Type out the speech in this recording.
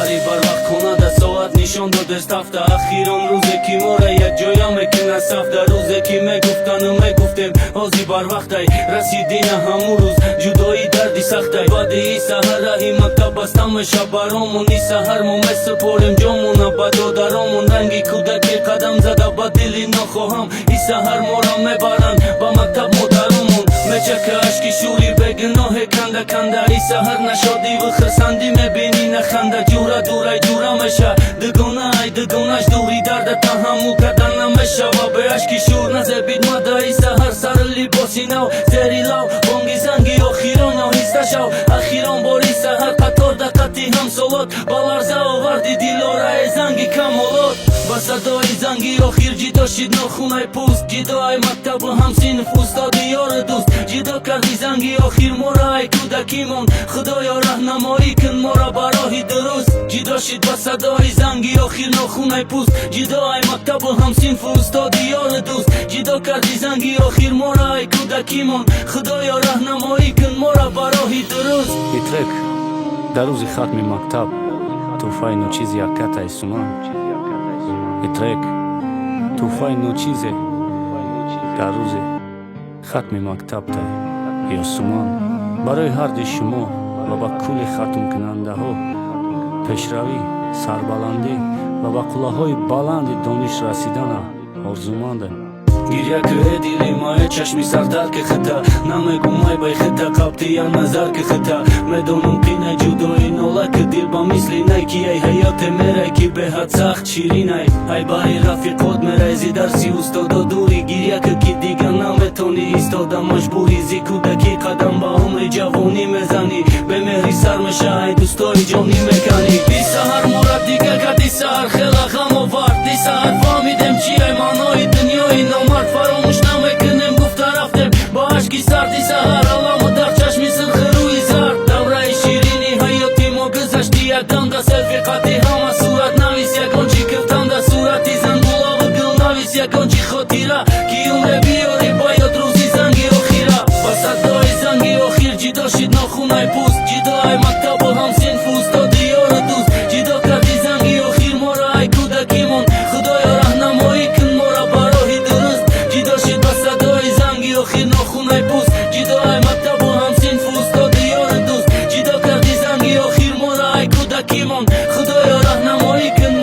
Саҳари барвақт хонада соат нишон додест ҳафта. Ахирон рӯзе, ки мора якҷоя мекунад сафда. Рӯзе, ки мегуфтану мегуфтем, ҳози барвақтай расидина ҳамун рӯз. Ҷудоӣ дарди сахтай. Баъди и саҳар раҳи мактаб баста меша баромон. И саҳар мо месупорем ҷомона ба додаромон. Ранги кӯдаке қадам зада ба дили нохоҳам. И саҳар мора мебаранд ба мактаб модаромон. Мечака ашки шӯри бегуноҳе канда канда. И саҳар нашодиву хирсандӣ мебинӣ, наханда. Ҷура дурай ҷура меша, дугона ай дугонаш дури дарда таҳаммул карда намешава. Бе ашки шӯр назебид мада и саҳар сари либоси нав зери лав. Бонги занги охирон, оҳиста шав. Ахирон бори саҳар қатор дақати ҳамсолот. Ба ларза оварди дилораи занги камолот. Ба садои занги охир ҷидо шид нохунаи пӯст. Ҷидо ай мактабу ҳамсинф, устоди ёру дӯст. Ҷидо карди занги охир мора ай кӯдакимон. Худоё, раҳнамоӣ кун мора ба роҳи дуруст. Ҷидо шид ба садои занги охир нохунаи пӯст. Ҷидо ай мактабу ҳамсинфу устоди ёру дӯст. Ҷидо карди занги охир мора ай кӯдакимон. Худоё, раҳнамоӣ кун мора ба роҳи дуруст. И трек дар рӯзи хатми мактаб тӯҳфаи ночизи акатай Суман. И трек тӯҳфаи ночизе дар рӯзи хатми мактабтай Ёсуман барои ҳарди шумо ва ба кулли хатмкунандаҳо пешравӣ, сарбаландӣ ва ба қуллаҳои баланди дониш расидана орзумандем. Гиря ки э дили мае, чашми сартар ки хита. Намегумай бай хита қабтия назар ки хита. Медонум, қина ҷудои нола ки дил ба мисли най, ки ай ҳаёте мерай, ки беҳад сахт ширинай. Ай баҳри рафиқот мерай, зи дарси устодо дури. Гиря ки, ки дига наметонӣ истода, маҷбури. Зи кӯдакӣ қадам ба умри ҷавонӣ мезанӣ. Бемеҳри сар меша, ай дӯстои ҷонӣ меканӣ. И саҳар мора дига кард, и саҳар хела ғам овард. И саҳар фаҳмидем, чи ай маънои дунёи номард. Фаромӯш намекунем, гуфта рафтем ба ашки сард. И саҳар аламу дар чашми сурхи рӯи зард. Давраи ширини ҳаёти мо гузашти якдам. Да селфи қати ҳама сурат навис ягон чи кифтам. Да сурати зангулаву гул навис ягон чи хотира, ки умре биёри ба ёд рӯзи занги охира. Ба садои занги охир ҷидо шид нохунаи пӯст. Ҷидо ай мактабу ҳамсинфу устоди ёру дӯст. Ҷидо карди занги охир мора ай кӯдакимон. Худоё, раҳнамоӣ кун мора ба роҳи дуруст. Ҷидо шид ба садои занги охир нохунаи пӯст. Ҷидо ай мактабу ҳамсинфу устоди ёру дӯст. Ҷидо карди занги охир мора ай кӯдакимон. Худоё, раҳнамоӣ кун.